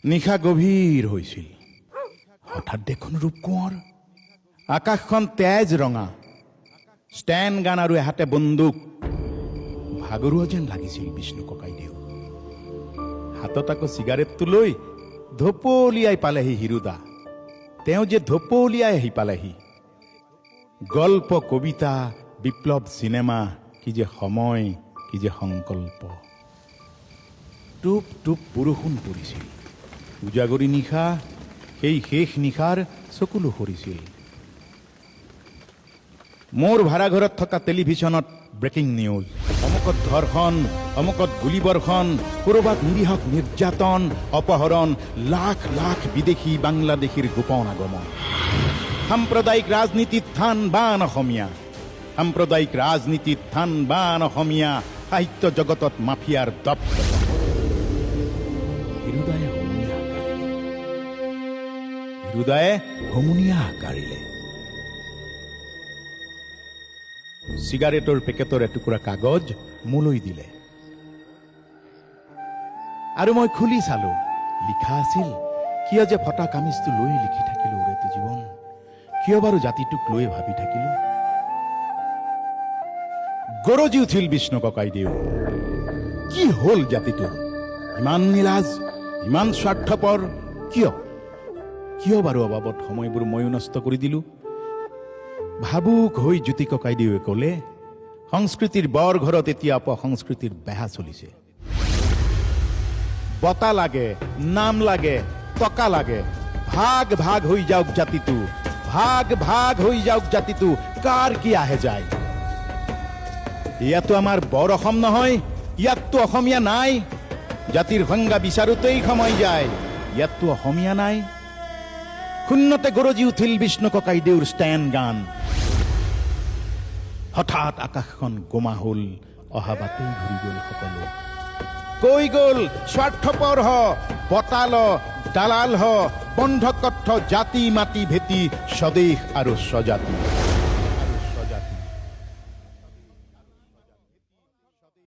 নিশা গভীৰ হৈছিল। হঠাৎ দেখোন ৰূপকোঁৱৰ। আকাশখন তেজ ৰঙা। ষ্টেণ্ড গান আৰু এহাতে বন্দুক। ভাগৰুৱা যেন লাগিছিল বিষ্ণু ককাইদেউ। হাতত আকৌ চিগাৰেটটো লৈ ঢপলিয়াই পালেহি হীৰুদা। তেওঁ যে ঢপলিয়াই আহি পালেহি। গল্প, কবিতা, বিপ্লৱ, চিনেমা, কি যে সময়, কি যে সংকল্প! টোপ টোপ বৰষুণ পৰিছিল। উজাগৰী নিশা, সেই শেষ নিশাৰ চকুলো সৰিছিল। মোৰ ভাড়াঘৰত থকা টেলিভিছনত ব্ৰেকিং নিউজ। অমুকত ধৰ্ষণ, অমুকত গুলীবৰ্ষণ, ক'ৰবাত নিৰীহক নিৰ্যাতন, অপহৰণ, লাখ লাখ বিদেশী বাংলাদেশীৰ গোপন আগমন। সাম্প্ৰদায়িক ৰাজনীতিত থান বান অসমীয়া। সাম্প্ৰদায়িক ৰাজনীতিত থান বান অসমীয়া। সাহিত্য জগতত মাফিয়াৰ দপ। হীৰুদায়ে হুমুনিয়াহ কাঢ়িলে। হীৰুদায়ে হুমুনিয়াহ কাঢ়িলে। চিগাৰেটৰ পেকেটৰ এটুকুৰা কাগজ মোলৈ দিলে আৰু মই খুলি চালো। লিখা আছিল, কিয় যে ফটা কামিজটো লৈ লিখি থাকিলো ওৰেটো জীৱন? কিয় বাৰু জাতিটোক লৈ ভাবি থাকিলো? গৰজি উঠিল বিষ্ণু ককাইদেউ। কি হ'ল জাতিটোৰ? ইমান নিলাজ, ইমান স্বাৰ্থপৰ কিয়? কিয় বাৰু অবাবত সময়বোৰ ময়ো নষ্ট কৰি দিলো? ভাবুক হৈ জ্যোতি ককাইদেৱে ক'লে, সংস্কৃতিৰ বৰ ঘৰত এতিয়া অপসংস্কৃতিৰ বেহা চলিছে। বঁটা লাগে, নাম লাগে, টকা লাগে। ভাগ ভাগ হৈ যাওক জাতিটো, ভাগ ভাগ হৈ যাওক জাতিটো, কাৰ কি আহে যায়? ইয়াতো আমাৰ বৰ অসম নহয়, ইয়াততো অসমীয়া নাই। জাতিৰ সংজ্ঞা বিচাৰোতেই সময় যায়, ইয়াততো অসমীয়া নাই। শূন্যতে গৰজি উঠিল বিষ্ণু ককাইদেউৰ ষ্টেণ্ড গান। হঠাৎ আকাশখন গোমা হ'ল। অহা বাটেই ঘূৰি গ'ল সকলো। কৈ গ'ল, স্বাৰ্থপৰ হ, বঁটা ল, দালাল হ, বন্ধকত থ জাতি, মাটি, ভেটি, স্বদেশ আৰু স্বজাতি।